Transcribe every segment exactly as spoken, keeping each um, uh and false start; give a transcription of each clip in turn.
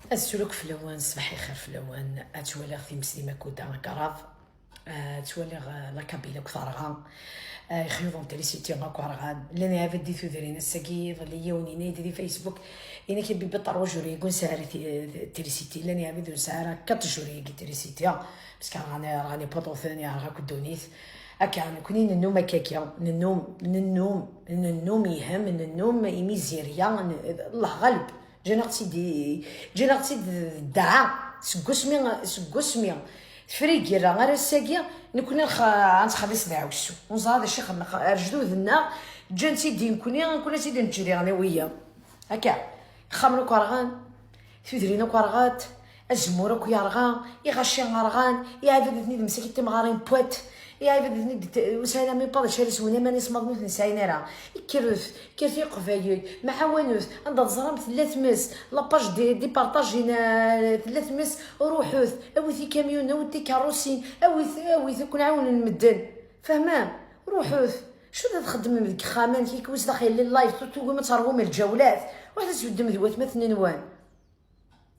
Azul akk fell-awen, ṣṣbeḥ ixir fell-awen. Ad twaliɣ times di Makuda, Garav. Ah, ttwaliɣ, ah, la Kabyle akk terɣa. Ah, ixyuḍen trisiti akk rɣan. Llan iɛbed di tudrin ass-agi, iḍelli yiwen yenna-yi-d di Facebook, yenna-k a Bibi, trois jours-agi ur nesɛi ara ti-, trisiti. Llan iɛbed ur nesɛi ara quatre jours-agi trisiti. Parce que rɣan, rɣan ipuṭuten, yerɣa akk ddunit. Akka, nekni nennum akka, akka. Nennum, nennum, nennum yehhem, nennum imizirya, n-, Allah ɣaleb. Ǧǧan-aɣ-tt-id, ǧǧan-aɣ-tt-id d ddeɛɛa. Seg wasmi, seg wasmi tefra igira ar ass-agi, nekni nx-, ad nettxelliṣ ddeɛwessu. Ur neẓra d acu ixemmem, rrejdud-nneɣ ǧǧan-tt-id i nekni, nekni ad tt-id-neǧǧ diɣen i wiyaḍ. Akka, ixxamen akk rɣan, tudrin akk rɣant, azemmur akk yerɣa, iɣaci rɣan, iɛbad-nni d msakit timɣarin n Pwat, iɛbad-nni d-, ur sɛin ara même pas d acu ara swen, aman ismaḍen ur ten-sɛin ara. Kkret, kkret i Leqbayel, mɛawanet, anda teẓram tella tmes, la page des, des partages-in, euh, tella tmes, ruḥet, awit ikamyunen, awit tikeṛṛusin, awit, awit, ad ken-ɛawnen medden. Fehmem? Ruḥet. Acu ara txeddmem deg yexxamen, kik wis daxel live, tu-, tugim ad terwum lǧawlat. Ruḥet ad tbeddem d watmaten-nwen.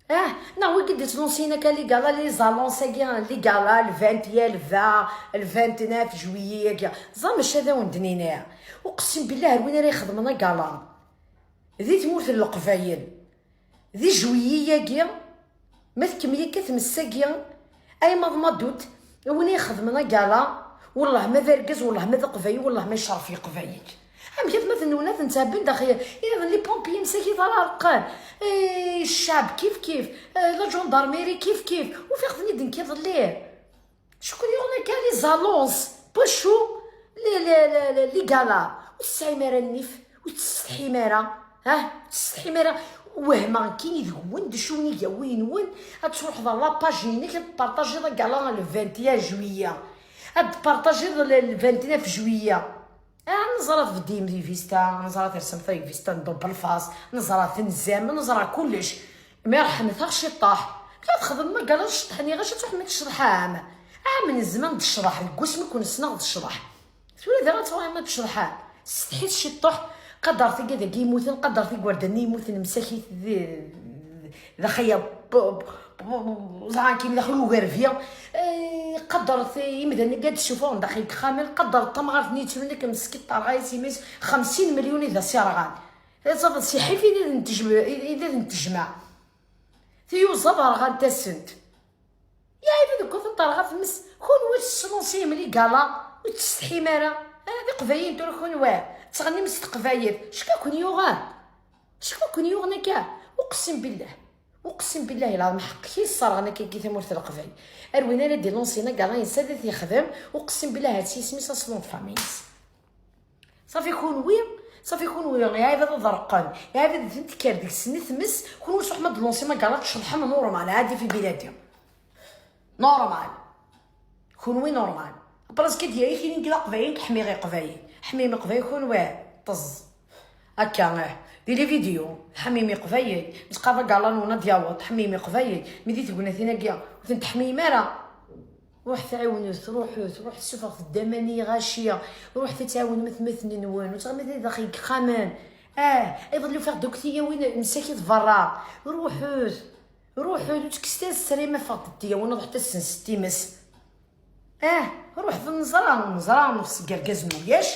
Ah, neɣ wigi d-ittlunsyen akka les galas, les annonces-agi, les galas, le vingt ya, le vingt, le vingt-neuf juillet-agi. Ẓer maca ad awen-d-nini. Uqsim billah ar win ara ixedmen agala di tmurt n Leqbayel. Di juillet-agi, ma tkemmel akka tmes-agi, ay maḍ madut, win ixedmen agala, wellah ma d argaz, wellah ma d aqbayel, wellah ma yecref Leqbayel. Amek atmaten-nwen ad ten-tɛebben daxel? Inaden les pompiers msakit ara reqqen. Eh, ccɛeb kif kif. Eh, la gendarmerie kif kif. Ufiɣ-ten-id nekk iḍelli. Cukkeɣ yuɣen akka les annonces. Pwacu? Les, les, les, les, les galas. Ur tesɛim ara nnif, ur tsetḥim ara. Ah, ur tsetḥim ara. Wehmeɣ nekkini deg-wen d acu win i yawi-nwen ad truḥeḍ ɣer la page-inek ad tpartajiḍ agala le vingt et un juillet. Ad tpartajiḍ le, le vingt-neuf juillet. Ah, neẓra tbeddem di vista, neẓra tersem taget vista n double face, neẓra tenzam, neẓra kullec. Mi ṛeḥmet-aɣ ciṭṭaḥ. Ka txedmem agala n cceṭḥ-nni, ɣac ad tṛuḥem ad tecḍeḥem. Ɛam n zzman d ccḍeḥ, deg wasmi ken-ssneɣ d ccḍeḥ. Tura daɣ ad tṛuḥem ad tecḍeḥem. Setḥit ciṭṭuḥ, qadret igad-agi yemmuten, qadret igerdan-nni yemmuten, msakit d, d axayya, ẓran kim daxel ugerbi. Eh, qadret imdanen-agi ad d-ssufuɣen daxel yexxamen, qadret tamɣart-nni yettrun akken meskint terɣa-yas imi-s xemsin melyun i d as-yerɣan. Ad tafeḍ si ḥif i d ad n-tejme-, i d ad n-tejmeɛ. Tiyuzaḍ rɣant-asent. Yeɛni deg waten terɣa tmes, kunwi teslunsim les galas, ur tsetḥim ara. Ah, d iqbayliyen tura kunwi. Tettɣennim s teqbaylit. Cka ken-yuɣen. Cka ken-yuɣen akka. Uqsim billah. Uqsim billah ilɛeḍem ḥeqq-ik i yesserɣen akka i tamurt n Leqbayel. Ar win ara d-ilunsin agala yensa ad t-yexdem, uqsim billah ad s-yisem-is aslun d famille-is. Safi kunwi, safi kunwi, iɛibad ad reqqen, iɛibad ad ten-tekker deg-sen i tmes, kunwi s uḥma d-lunsim agala tceḍḥem normal, ɛadi fi biladi. Normal. Kunwi normal. Presque d-yari kini deg Leqbayel, ḥmiɣ Iqbayel. Ḥmim Iqbayel kunwi. Ṭeẓ. Akka, eh. Di les vidéos, ḥmim Iqbayel. Nettqaḍ agala-nwen ad d-yaweḍ, ḥmim Iqbayel. Mi di tegnatin-agi, ur ten-teḥmim ara. Ruḥet ɛiwnet, ruḥet, ruḥet ssufɣet-d aman i lɣaci. Ruḥet ad tɛiwnem atmaten-nwen. Ur ttɣimit daxel deg yexxamen. Ah, iḍelli ufiɣ-d akk tiyawin msakit berra. Ruḥet. Ruḥ, ur ttekkset ara ssrima, ffɣet-d tiyawin, ruḥet ad tsenset times. Ah, ruḥet neẓra, neẓra nefs deg yergazen uyac.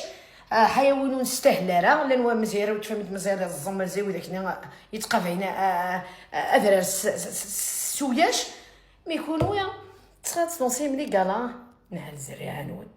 Ah, ḥaya win ur nestahel ara, llan wa Meẓyan, ur tfahmem Meẓyan iẓẓem mazal widak-nni, ah, yettqabayen, ah, ah, ah, adrar s, s, s, s uyac. Mi kunwi, ttxaṭ, tonsim les galas, nɛel zerriɛa-nwen.